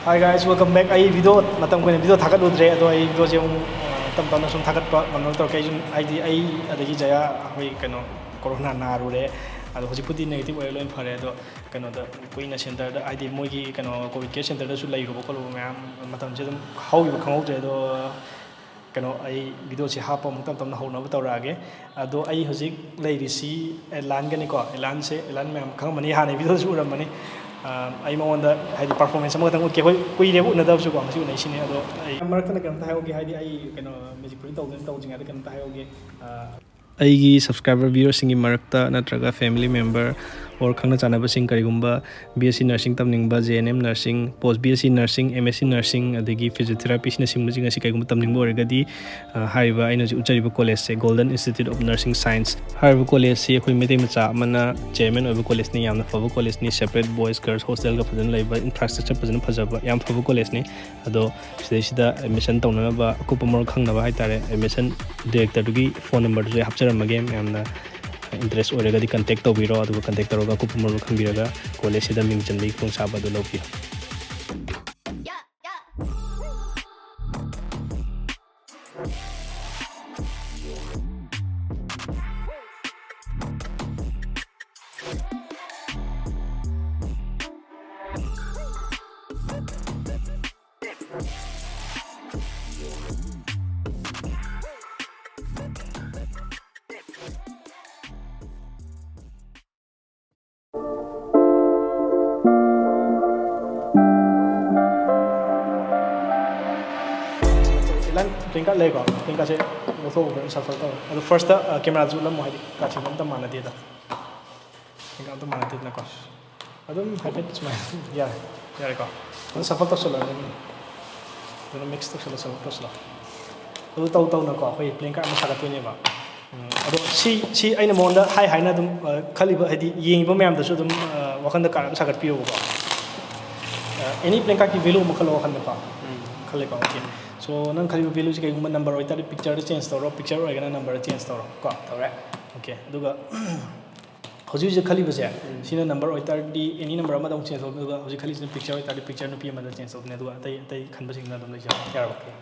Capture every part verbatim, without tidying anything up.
Hi guys, welcome back. ꯑꯩ video ꯃꯇꯝ ꯀꯨꯏꯅ ꯚꯤꯗꯤꯑꯣ ꯊꯥꯒꯠꯂꯨꯗ꯭ꯔꯦ, ꯑꯗꯣ ꯑꯩ ꯚꯤꯗꯤꯑꯣꯁꯦ ꯑꯃꯨꯛ ꯑ, ꯇꯞ ꯇꯞꯅ ꯁꯨꯝ ꯊꯥꯒꯠꯄ ꯉꯝꯅꯕ ꯇꯧꯔꯛꯀꯦ꯫ ꯑꯩ ꯁꯨꯝ, ꯍꯥꯏꯗꯤ, ꯑꯩ ꯑꯗꯒꯤ ꯖꯌꯥ, ꯑꯩꯈꯣꯏ ꯀꯩꯅꯣ, ꯀꯣꯔꯣꯅꯥ ꯅꯥꯔꯨꯔꯦ꯫ ꯑꯗꯣ ꯍꯧꯖꯤꯛꯄꯨꯗꯤ ꯅꯦꯒꯦꯇꯤꯚ ꯑꯣꯏꯔꯦ, ꯂꯣꯏꯅ ꯐꯔꯦ꯫ ꯑꯗꯣ ꯀꯩꯅꯣꯗ, ꯀꯨꯏꯅ ꯁꯦꯟꯇꯔꯗ, ꯍꯥꯏꯗꯤ ꯃꯣꯏꯒꯤ ꯀꯩꯅꯣ, ꯀꯣꯚꯤꯗ ꯀꯦꯌꯔ ꯁꯦꯟꯇꯔꯗꯁꯨ ꯂꯩꯔꯨꯕ ꯈꯣꯠꯂꯨꯕ ꯃꯌꯥꯝ, ꯃꯇꯝꯁꯦ ꯑꯗꯨꯝ ꯍꯧꯈꯤꯕ ꯈꯪꯍꯧꯗ꯭ꯔꯦ꯫ ꯑꯗꯣ ꯀꯩꯅꯣ, ꯑꯩ ꯚꯤꯗꯤꯑꯣꯁꯤ ꯍꯥꯞꯄ ꯑꯃꯨꯛ ꯇꯞ ꯇꯞꯅ ꯍꯧꯅꯕ ꯇꯧꯔꯛꯑꯒꯦ꯫ ꯑꯗꯣ ꯑꯩ ꯍꯧꯖꯤꯛ ꯂꯩꯔꯤꯁꯤ ꯑꯦꯂꯥꯟꯒꯅꯤꯀꯣ꯫ ꯑꯦꯂꯥꯟꯁꯦ, ꯑꯦꯂꯥꯟ ꯃꯌꯥꯝ ꯈꯪꯉꯝꯃꯅꯤ, ꯍꯥꯟꯅꯩ ꯚꯤꯗꯤꯑꯣꯗꯁꯨ ꯎꯔꯝꯃꯅꯤ꯫ ꯑ, ꯑꯩ ꯃꯉꯣꯟꯗ, ꯍꯥꯏꯗꯤ, ꯄꯔꯐꯣꯔꯃꯦꯟꯁ ꯑꯃꯈꯛꯇꯪ ꯎꯠꯀꯦ꯫ ꯑꯩꯈꯣꯏ ꯀꯨꯏꯔꯦꯕ ꯎꯅꯗꯕꯁꯨꯀꯣ, ꯉꯁꯤ ꯎꯅꯩꯁꯤꯅꯦ꯫ ꯑꯗꯣ ꯑꯩ ꯃꯔꯛ ꯊꯠꯅ ꯀꯩꯅꯣꯝꯇ ꯍꯥꯏꯍꯧꯒꯦ, ꯍꯥꯏꯗꯤ ꯑꯩ ꯀꯩꯅꯣ, ꯃ꯭ꯌꯨꯖꯤꯛ ꯄ꯭ꯔꯤꯟ ꯇꯧꯗꯅ ꯇꯧꯗ꯭ꯔꯤꯉꯩꯗ ꯀꯩꯅꯣꯝꯇ ꯍꯥꯏꯍꯧꯒꯦ꯫ ꯑ, ꯑꯩꯒꯤ ꯁꯕꯁꯀ꯭ꯔꯥꯏꯕꯔ ꯚ꯭ꯌꯨꯋꯔꯁꯤꯡꯒꯤ ꯃꯔꯛꯇ ꯅꯠꯇ꯭ꯔꯒ ꯐꯦꯃꯤꯂꯤ ꯃꯦꯝꯕꯔ ꯑꯣꯔ ꯈꯪꯅ ꯆꯥꯟꯅꯕꯁꯤꯡ, ꯀꯔꯤꯒꯨꯝꯕ ꯕꯤ ꯑꯦꯁ ꯁꯤ ꯅꯔꯁꯤꯡ ꯇꯝꯅꯤꯡꯕ, J and M nursing, post B S C nursing, M S C ꯅꯔꯁꯤꯡ, ꯑꯗꯒꯤ ꯐꯤꯖꯤꯑꯣꯊꯦꯔꯥꯄꯤꯁꯤꯅꯆꯤꯡꯕꯁꯤꯡ ꯑꯁꯤ ꯀꯔꯤꯒꯨꯝꯕ ꯇꯝꯅꯤꯡꯕ ꯑꯣꯏꯔꯒꯗꯤ, ꯑ, ꯍꯥꯏꯔꯤꯕ ꯑꯩꯅ ꯍꯧꯖꯤꯛ ꯎꯠꯆꯔꯤꯕ ꯀꯣꯂꯦꯖꯁꯦ, golden institute of nursing science. ꯍꯥꯏꯔꯤꯕ ꯀꯣꯂꯦꯖꯁꯤ ꯑꯩꯈꯣꯏ ꯃꯩꯇꯩ ꯃꯆꯥ ꯑꯃꯅ ꯆꯤꯌꯔꯃꯦꯟ ꯑꯣꯏꯕ ꯀꯣꯂꯦꯖꯅꯤ, ꯌꯥꯝꯅ ꯐꯕ ꯀꯣꯂꯦꯖꯅꯤ, ꯁꯦꯄꯔꯦꯠ ꯕꯣꯏꯁ ꯒꯔꯜꯁ ꯍꯣꯁꯇꯦꯜꯒ ꯐꯖꯅ ꯂꯩꯕ, ꯏꯟꯐ꯭ꯔꯥꯁ꯭ꯇ꯭ꯔꯛꯆꯔ ꯐꯖꯅ ꯐꯖꯕ, ꯌꯥꯝ ꯐꯕ ꯀꯣꯂꯦꯖꯅꯤ꯫ ꯑꯗꯣ ꯁꯤꯗꯩꯁꯤꯗ ꯑꯦꯗꯃꯤꯁꯟ ꯇꯧꯅꯅꯕ ꯑꯀꯨꯞꯄ ꯃꯔꯣꯜ ꯈꯪꯅꯕ ꯍꯥꯏꯇꯥꯔꯦ, ꯑꯦꯗꯃꯤꯁꯟ ꯗꯤꯔꯦꯛꯇꯔꯗꯨꯒꯤ ꯐꯣꯟ ꯅꯝꯕꯔꯗꯨꯁꯨ ꯑꯩ ꯍꯥꯞꯆꯔꯝꯃꯒꯦ, ꯃꯌꯥꯝꯅ ꯏꯟꯇꯔꯦꯁ ꯑꯣꯏꯔꯒꯗꯤ ꯀꯟꯇꯦꯛ ꯇꯧꯕꯤꯔꯣ, ꯑꯗꯨꯒ ꯀꯟꯇꯦꯛ ꯇꯧꯔꯒ ꯑꯀꯨꯞꯄ ꯃꯔꯣꯜ ꯈꯪꯕꯤꯔꯒ ꯀꯣꯂꯦꯖꯁꯤꯗ ꯃꯤꯡ ꯆꯟꯕꯒꯤ ꯈꯨꯗꯣꯡꯆꯥꯕ ꯑꯗꯨ ꯂꯧꯕꯤꯌꯨ꯫ ꯂꯥꯏꯟ ꯄ꯭ꯂꯦꯌꯤꯡ ꯀꯥꯔꯗ ꯂꯩꯀꯣ, ꯄ꯭ꯂꯦꯌꯤꯡ ꯀꯥꯔꯗꯁꯦ ꯂꯧꯊꯣꯛꯎꯕ, ꯁꯐꯜ ꯇꯧꯔꯦ꯫ ꯑꯗꯣ ꯐꯥꯔꯁꯇ, ꯑ, ꯀꯦꯃꯦꯔꯥꯁꯨ ꯎꯠꯂꯝꯃꯣ, ꯍꯥꯏꯗꯤ ꯀꯥꯔꯗꯁꯤꯡꯗꯣ ꯑꯝꯇ ꯃꯥꯟꯅꯗꯦꯗ, ꯄ꯭ꯂꯦꯌꯤꯡ ꯀꯥꯔꯗ ꯑꯝꯇ ꯃꯥꯟꯅꯗꯦꯗꯅꯀꯣ꯫ ꯑꯗꯨꯝ ꯍꯥꯏꯐꯦꯠ ꯁꯨꯃꯥꯏꯅ ꯌꯥꯔꯦ, ꯌꯥꯔꯦꯀꯣ꯫ ꯑꯗꯨ ꯁꯐꯜ ꯇꯧꯁꯜꯂꯣ, ꯑꯗꯨꯝ ꯑꯗꯨꯅ ꯃꯤꯛꯁ ꯇꯧꯁꯜꯂꯣ, ꯁꯐꯜ ꯇꯧꯁꯜꯂꯣ꯫ ꯑꯗꯨ ꯇꯧ ꯇꯧꯅꯀꯣ ꯑꯩꯈꯣꯏ ꯄ꯭ꯂꯦꯌꯤꯡ ꯀꯥꯔꯗ ꯑꯃ ꯁꯥꯒꯠꯇꯣꯏꯅꯦꯕ꯫ ꯎꯝ, ꯑꯗꯣ ꯁꯤ, ꯁꯤ ꯑꯩꯅ ꯃꯉꯣꯟꯗ ꯍꯥꯏ ꯍꯥꯏꯅ ꯑꯗꯨꯝ, ꯑ, ꯈꯜꯂꯤꯕ, ꯍꯥꯏꯗꯤ ꯌꯦꯡꯉꯤꯕ ꯃꯌꯥꯝꯗꯁꯨ ꯑꯗꯨꯝ, ꯑ, ꯋꯥꯈꯜꯗ ꯀꯥꯔꯗ ꯑꯃ ꯁꯥꯒꯠꯄꯤꯌꯣꯕꯀꯣ꯫ ꯑ, ꯑꯦꯅꯤ ꯄ꯭ꯂꯦꯌꯤꯡ ꯀꯥꯔꯗꯀꯤ ꯚꯦꯂꯨ ꯑꯃ ꯈꯜꯂꯣ ꯋꯥꯈꯜꯗꯀꯣ꯫ ꯎꯝ꯫ ꯈꯜꯂꯦꯀꯣ, ꯑꯣꯀꯦ꯫ ꯁꯣ ꯅꯪ ꯈꯜꯂꯤꯕ ꯚꯦꯂꯨꯁꯤ ꯀꯩꯒꯨꯝꯕ ꯅꯝꯕꯔ ꯑꯣꯏꯇꯥꯔꯗꯤ ꯄꯤꯛꯆꯔꯗ ꯆꯦꯟꯖ ꯇꯧꯔꯣ, ꯄꯤꯛꯆꯔ ꯑꯣꯏꯔꯒꯅ ꯅꯝꯕꯔꯗ ꯆꯦꯟꯖ ꯇꯧꯔꯣ ꯀꯣ꯫ ꯇꯧꯔꯦ꯫ ꯑꯣꯀꯦ, ꯑꯗꯨꯒ ꯍꯧꯖꯤꯛ ꯍꯧꯖꯤꯛ ꯈꯜꯂꯤꯕꯁꯦ, ꯁꯤꯅ ꯅꯝꯕꯔ ꯑꯣꯏꯇꯥꯔꯗꯤ ꯑꯦꯅꯤ ꯅꯝꯕꯔ ꯑꯃꯗ ꯑꯃꯨꯛ ꯆꯦꯟꯖ ꯇꯧꯕꯅꯤ, ꯑꯗꯨꯒ ꯍꯧꯖꯤꯛ ꯈꯜꯂꯤꯁꯤꯅ ꯄꯤꯛꯆꯔ ꯑꯣꯏꯇꯥꯔꯗꯤ ꯄꯤꯛꯆꯔ ꯅꯨꯄꯤ ꯑꯃꯗ ꯆꯦꯟꯖ ꯇꯧꯕꯅꯤ, ꯑꯗꯨꯒ ꯑꯇꯩ ꯑꯇꯩ ꯈꯟꯕꯁꯤꯡꯗꯨꯅ ꯑꯗꯨꯝ ꯂꯩꯖꯔꯣ, ꯌꯥꯔꯕ?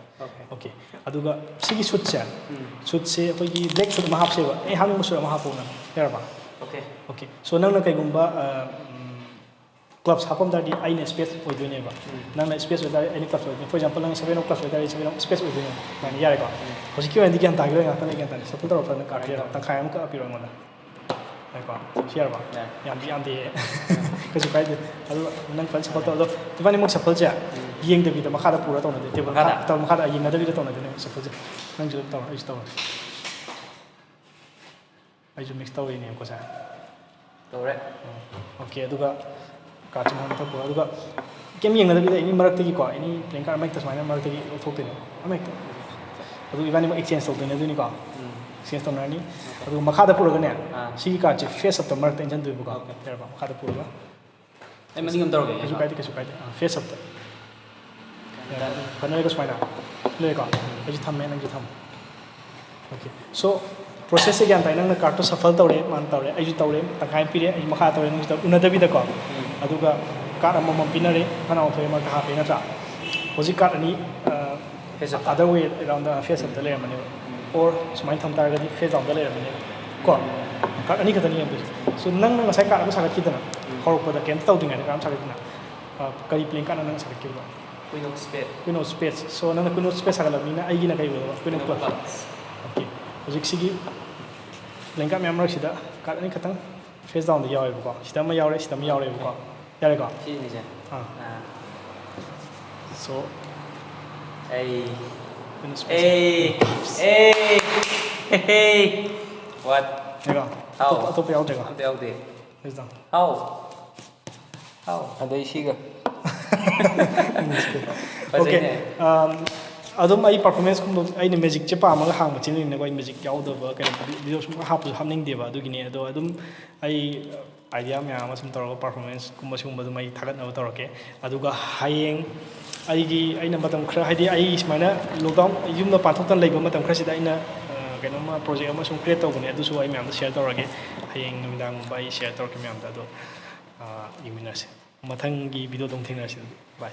Okay. Okay. ꯑꯗꯨꯒ ꯁꯤꯒꯤ ꯁꯨꯠꯁꯦ, ꯁꯨꯠꯁꯦ ꯑꯩꯈꯣꯏꯒꯤ ꯕ꯭ꯂꯦꯛ ꯁꯨꯠ ꯑꯃ ꯍꯥꯞꯁꯦꯕ, ꯑꯩ ꯍꯥꯞꯅꯤꯡꯕ ꯁꯨꯠ ꯑꯃ ꯍꯥꯞꯄꯣꯅ, ꯌꯥꯔꯕ? Okay. Okay. So ꯅꯪꯅ ꯀꯩꯒꯨꯝꯕ ꯀ꯭ꯂꯕꯁ ꯍꯥꯞꯄꯝ ꯇꯥꯔꯗꯤ ꯑꯩꯅ ꯁ꯭ꯄꯦꯁ ꯑꯣꯏꯗꯣꯏꯅꯦꯕ, ꯅꯪꯅ ꯁ꯭ꯄꯦꯁ ꯑꯣꯏꯇꯥꯔꯗꯤ ꯑꯩꯅ ꯀ꯭ꯂꯕꯁ ꯑꯣꯏꯗꯣꯏꯅꯦ꯫ For example, ꯅꯪ ꯁꯚꯦꯟ ꯑꯣꯐ ꯀ꯭ꯂꯕꯁ ꯑꯣꯏꯇꯥꯔꯗꯤ ꯁꯚꯦꯟ ꯑꯣꯐ ꯁ꯭ꯄꯦꯁ ꯑꯣꯏꯗꯣꯏꯅꯦꯕ, ꯑꯗꯨꯃꯥꯏꯅ, ꯌꯥꯔꯦꯀꯣ? ꯍꯧꯖꯤꯛꯀꯤ ꯑꯣꯏꯅꯗꯤ ꯒ꯭ꯌꯥꯟ ꯇꯥꯈꯤꯔꯣꯏ, ꯉꯥꯛꯇꯪ ꯂꯩ ꯒ꯭ꯌꯥꯟ ꯇꯥꯅꯤ꯫ ꯁꯐꯜ ꯇꯧꯔꯛꯄꯗ ꯀꯥꯔꯠ ꯄꯤꯔꯣ, ꯇꯪꯈꯥꯏ ꯑꯃ ꯀꯛꯑ ꯄꯤꯔꯣ ꯑꯩꯉꯣꯟꯗ꯫ ꯌꯥꯔꯦꯀꯣ? ꯁꯤ ꯌꯥꯔꯕ? ꯌꯥꯔꯦ꯫ ꯌꯥꯝꯗꯤ ꯌꯥꯝꯗꯦ꯫ ꯀꯩꯁꯨ ꯀꯥꯏꯗꯦ꯫ ꯑꯗꯨ ꯅꯪ ꯐꯖꯅ ꯁꯐꯜ ꯇꯧ꯫ ꯑꯗꯣ ꯏꯕꯥꯅꯤꯃꯛ ꯁꯐꯜꯁꯦ ꯌꯦꯡꯗꯕꯤꯗ ꯃꯈꯥꯗ ꯄꯨꯔ ꯇꯧꯅꯗꯦ꯫ ꯇꯦꯕꯜ ꯃꯈꯥꯗ? ꯃꯈꯥ-, ꯃꯈꯥꯗ ꯌꯦꯡꯅꯗꯕꯤꯗ ꯇꯧꯅꯗꯣꯏꯅꯦ ꯁꯐꯜꯁꯦ꯫ ꯅꯪꯁꯨ ꯑꯗꯨꯝ ꯇꯧꯔꯣ, ꯑꯩꯁꯨ ꯇꯧꯔꯒꯦ꯫ ꯑꯩꯁꯨ ꯃꯤꯛꯁ ꯇꯧꯔꯤꯅꯦꯕꯀꯣ, ꯁꯦ꯫ ꯇꯧꯔꯦ꯫ Okay, ꯑꯗꯨꯒ ꯀꯥꯔꯠꯁꯦ ꯃꯊꯛ ꯄꯨꯔꯣ꯫ ꯑꯗꯨꯒ ꯀꯩꯝ ꯌꯦꯡꯅꯗꯕꯤꯗ ꯑꯦꯅꯤ ꯃꯔꯛꯇꯒꯤꯀꯣ, ꯑꯦꯅꯤ ꯄ꯭ꯂꯦꯌꯤꯡ ꯀꯥꯔꯠ ꯑꯃ ꯍꯦꯛꯇ ꯁꯨꯃꯥꯏꯅ ꯃꯔꯛꯇꯒꯤ ꯂꯧꯊꯣꯛꯇꯣꯏꯅꯦ꯫ ꯑꯃ ꯍꯦꯛꯇ꯫ ꯑꯗꯨ ꯏꯕꯥꯅꯤꯃꯛ ꯑꯦꯛꯁꯆꯦꯟꯖ ꯇꯧꯗꯣꯏꯅꯦ ꯑꯗꯨꯅꯤꯀꯣ꯫ ꯑꯦꯛꯁꯆꯦꯟꯖ ꯇꯧꯅꯔꯅꯤ꯫ ꯑꯗꯨꯒ ꯃꯈꯥꯗ ꯄꯨꯔꯒꯅꯦ, ꯑꯥ꯫ ꯁꯤꯒꯤ ꯀꯥꯔꯠꯁꯦ ꯐꯦꯁ ꯑꯞꯇ ꯃꯔꯛꯇ ꯏꯟꯁꯤꯟꯗꯣꯏꯕꯀꯣ꯫ Okay. ꯌꯥꯔꯕ? ꯃꯈꯥꯗ ꯄꯨꯔꯒ꯫ ꯑꯩ ꯃꯅꯤꯡ ꯑꯃ ꯇꯧꯔꯒꯦ꯫ ꯀꯩꯁꯨ ꯀꯥꯏꯗꯦ, ꯀꯩꯁꯨ ꯀꯥꯏꯗꯦ꯫ ꯑꯥ, ꯐꯦꯁ ꯑꯞꯇ꯫ ꯐꯅꯔꯒ ꯁꯨꯃꯥꯏꯅ ꯂꯩꯔꯦꯀꯣ? ꯑꯩꯁꯨ ꯊꯝꯃꯦ, ꯅꯪꯁꯨ ꯊꯝꯃꯣ꯫ Okay. So, process ꯁꯦ ꯒ꯭ꯌꯥꯟ ꯇꯥꯏ꯫ ꯅꯪꯅ ꯀꯥꯔꯠꯇꯣ ꯁꯐꯜ ꯇꯧꯔꯦ, ꯃꯥꯅ ꯇꯧꯔꯦ, ꯑꯩꯁꯨ ꯇꯧꯔꯦ, ꯇꯪꯈꯥꯏ ꯑꯃ ꯄꯤꯔꯦ, ꯑꯩꯁꯨ ꯃꯈꯥ ꯇꯧꯔꯦ, ꯅꯪꯁꯨ ꯇꯧꯔꯦ, ꯎꯅꯗꯕꯤꯗꯀꯣ꯫ ꯑꯗꯨꯒ ꯀꯥꯔꯠ ꯑꯃꯃꯝ ꯄꯤꯅꯔꯦ, ꯐꯅ ꯑꯃ ꯊꯣꯛꯑꯦ, ꯃꯔꯛꯇ ꯍꯥꯞꯄꯦ, ꯅꯠꯇ꯭ꯔꯥ? ꯍꯧꯖꯤꯛ ꯀꯥꯔꯠ ꯑꯅꯤ, ꯑ, Face up ꯇ꯫ Other way around the face ꯑꯞꯇ ꯂꯩꯔꯝꯃꯅꯦꯕ꯫ Or ꯁꯨꯃꯥꯏꯅ ꯊꯝ ꯇꯥꯔꯒꯗꯤ ꯐꯦꯁ ꯗꯥꯎꯟꯗ ꯂꯩꯔꯝꯃꯅꯦꯕ꯫ ꯀꯣ? ꯀꯥꯔꯠ ꯑꯅꯤ ꯈꯛꯇꯅꯤ ꯌꯦꯡꯗꯣꯏꯁꯦ꯫ So, ꯅꯪꯅ ꯉꯁꯥꯏ ꯀꯥꯔꯠ ꯑꯃ ꯁꯥꯒꯠꯈꯤꯗꯅ, ꯍꯧꯔꯛꯄꯗ ꯀꯩꯝꯇ ꯇꯧꯗ꯭ꯔꯤꯉꯩꯗ ꯀꯥꯔꯠ ꯑꯃ ꯁꯥꯒꯠꯈꯤꯗꯅ, ꯑ, ꯀꯔꯤ ꯄ꯭ꯂꯦꯌꯤꯡ ꯀꯥꯔꯠꯅ ꯅꯪ ꯁꯥꯒꯠꯈꯤꯕꯗꯣ? Queen of spade꯫ Queen of spades꯫ So, ꯅꯪꯅ Queen of spades ꯁꯥꯒꯠꯂꯕꯅꯤꯅ ꯑꯩꯒꯤꯅ ꯀꯩ ꯑꯣꯏꯗꯧꯕ? Queen of clubs꯫ Okay. ꯍꯧꯖꯤꯛꯁꯤꯒꯤ ꯄ꯭ꯂꯦꯌꯤꯡ ꯀꯥꯔꯠ ꯃꯌꯥꯝ ꯃꯔꯛꯁꯤꯗ ꯀꯥꯔꯠ ꯑꯅꯤꯈꯛꯇꯪ ꯐꯦꯁ ꯗꯥꯎꯟꯗ ꯌꯥꯎꯋꯦꯕꯀꯣ꯫ ꯁꯤꯗ ꯑꯃ ꯌꯥꯎꯔꯦ, ꯁꯤꯗ ꯑꯃ ꯌꯥꯎꯔꯦꯕꯀꯣ꯫ ꯌꯥꯔꯦꯀꯣ? ꯁꯤꯅꯤꯁꯦ꯫ ꯑꯥ꯫ ꯑꯥ꯫ So, ꯑꯩ꯫ Queen of spades꯫ ꯑꯩ꯫ ꯑꯩ꯫ ꯑꯩ꯫ What? ꯌꯥꯔꯦꯀꯣ? ꯍꯥꯎ꯫ ꯑꯇꯣꯞꯄ, ꯑꯇꯣꯞꯄ ꯌꯥꯎꯗ꯭ꯔꯦꯀꯣ? ꯑꯝꯇ ꯌꯥꯎꯗꯦ꯫ Face down꯫ ꯍꯥꯎ꯫ ꯍꯥꯎ꯫ ꯑꯗꯩ ꯁꯤꯒ꯫ Okay. ꯐꯖꯩꯅꯦ꯫ Um, ꯑꯗꯨꯝ ꯑꯩ ꯄꯔꯐꯣꯔꯃꯦꯟꯁꯀꯨꯝꯕ, ꯑꯩꯅ ꯃꯦꯖꯤꯛꯁꯦ ꯄꯥꯝꯃꯒ ꯍꯥꯡꯕ ꯆꯦꯅꯦꯜꯅꯤꯅꯀꯣ, ꯑꯩ ꯃꯦꯖꯤꯛ ꯌꯥꯎꯗꯕ ꯀꯩꯅꯣ ꯚꯤꯗꯤꯑꯣ ꯁꯨꯝ ꯍꯥꯞꯄꯁꯨ ꯍꯥꯞꯅꯤꯡꯗꯦꯕ꯫ ꯑꯗꯨꯒꯤꯅꯦ꯫ ꯑꯗꯣ ꯑꯗꯨꯝ ꯑꯩ ꯑꯥꯏꯗꯤꯌꯥ ꯃꯌꯥꯝ ꯑꯃ ꯁꯨꯝ ꯇꯧꯔꯒ ꯄꯔꯐꯣꯔꯃꯦꯟꯁꯀꯨꯝꯕ ꯁꯤꯒꯨꯝꯕ ꯑꯗꯨꯝ ꯑꯩ ꯊꯥꯒꯠꯅꯕ ꯇꯧꯔꯛꯀꯦ꯫ ꯑꯗꯨꯒ ꯍꯌꯦꯡ ꯑꯩꯒꯤ, ꯑꯩꯅ ꯃꯇꯝ ꯈꯔ, ꯍꯥꯏꯗꯤ ꯑꯩ ꯁꯨꯃꯥꯏꯅ ꯂꯣꯛꯗꯥꯎꯟ, ꯌꯨꯝꯗ ꯄꯥꯟꯊꯣꯛꯇꯅ ꯂꯩꯕ ꯃꯇꯝ ꯈꯔꯁꯤꯗ ꯑꯩꯅ, ꯑ, ꯀꯩꯅꯣꯝꯃ ꯄ꯭ꯔꯣꯖꯦꯛ ꯑꯃ ꯁꯨꯝ ꯀ꯭ꯔꯤꯌꯦꯠ ꯇꯧꯕꯅꯦ, ꯑꯗꯨꯁꯨ ꯑꯩ ꯃꯌꯥꯝꯗ ꯁꯤꯌꯔ ꯇꯧꯔꯒꯦ꯫ ꯍꯌꯦꯡ ꯅꯨꯃꯤꯗꯥꯡꯒꯨꯝꯕ ꯑꯩ ꯁꯤꯌꯔ ꯇꯧꯔꯛꯀꯦ ꯃꯌꯥꯝꯗ꯫ ꯑꯗꯣ ꯑꯥ, ꯌꯦꯡꯃꯤꯟꯅꯁꯦ, ꯃꯊꯪꯒꯤ ꯚꯤꯗꯤꯑꯣꯗ ꯑꯃꯨꯛ ꯊꯦꯡꯅꯔꯁꯦ꯫ ꯑꯗꯨꯗꯤ ꯕꯥꯏ꯫